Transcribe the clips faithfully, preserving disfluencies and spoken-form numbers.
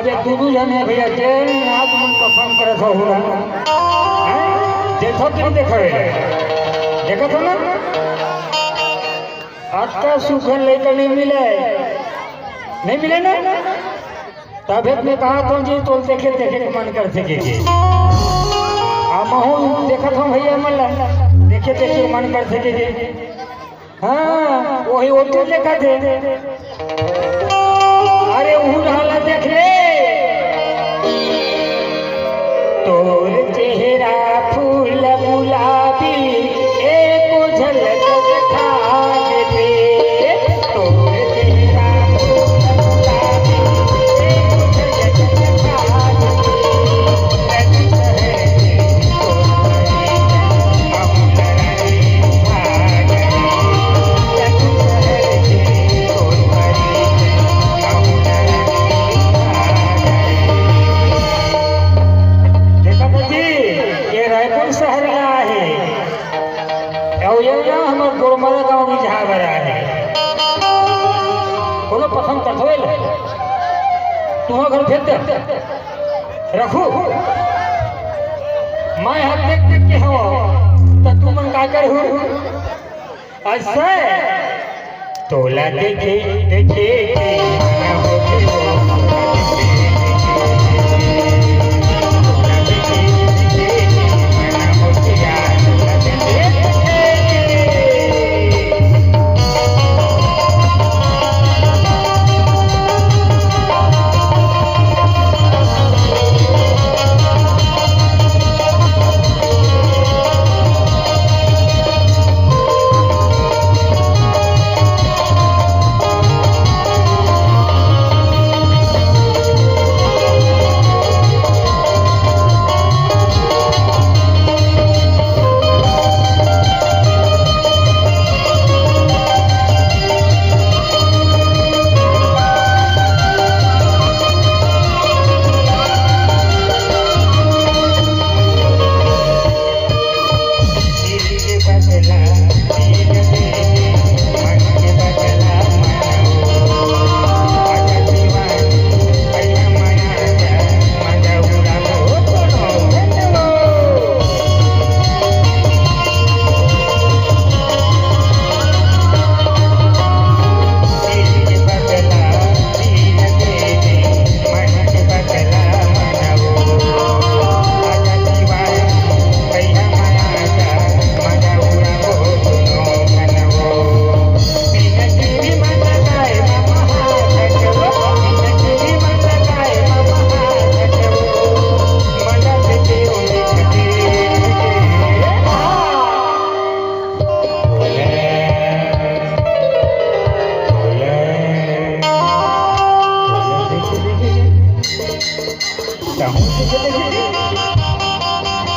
ये दुनू झन हे भैया, जेन ना तुमन पसंद करत हो, हो ना? हैं? देखो कि नहीं देखो ये? देखत हो ना? अतका सुघर लइका नहीं मिले, नहीं मिले ना? तभे मैं कहा तो जी, तोल देखे देखे के मन कर सके के। आ महू देखत हो भैया मन ला, देखे देखे के मन कर सके के। हाँ, वही ओतू देखत हे। अरे, उहू रहला देख ले। तोर चेहरा फूल गुलाबी, एको झलक देखा दे। तोर चेहरा फूल गुलाबी, एको झलक देखा दे। देखत जी, ये रायपुर शहर ला आहे, अउ ये ना हमर गोलमरा गांव भी जहाँ बर आहे। कोनो पसंद करथो एला, तुमन घर भेज दे। रखू, मैं हाथ देख देख के हो, त तुमन का करहू? अइसे तोला देखे देखे के मन होथे।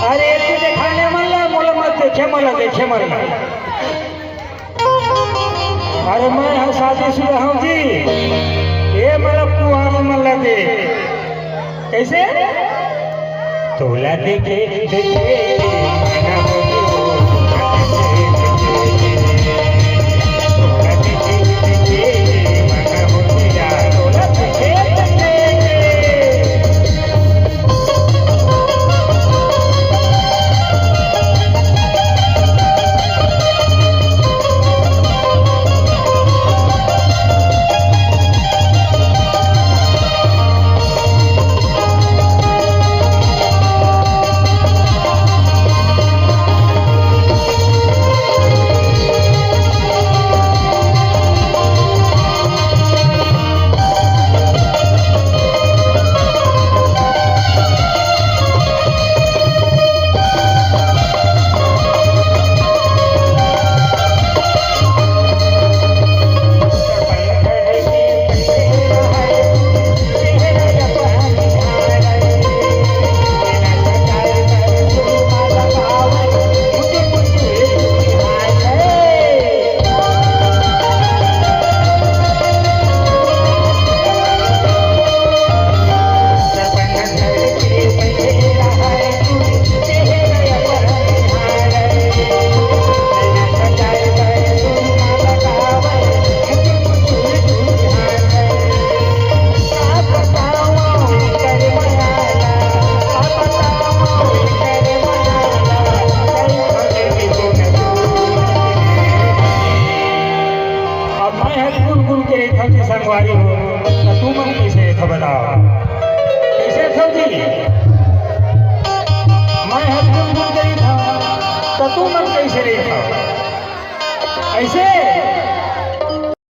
अरे, तू देखाने मन ला, मोला मत देखे, मन ला देखे, मन ला। अरे, मैं ह शादीशुदा हूँ जी, ये मोला कुआर मन ला दे। कैसे? तोला देखे देखे संगवारी हो, त तुमन कइसे रहिथव बताव? कइसे रहिथव जी? मैं ह चुलबुल के रहिथंव, त तुमन कइसे रहिथव? अइसे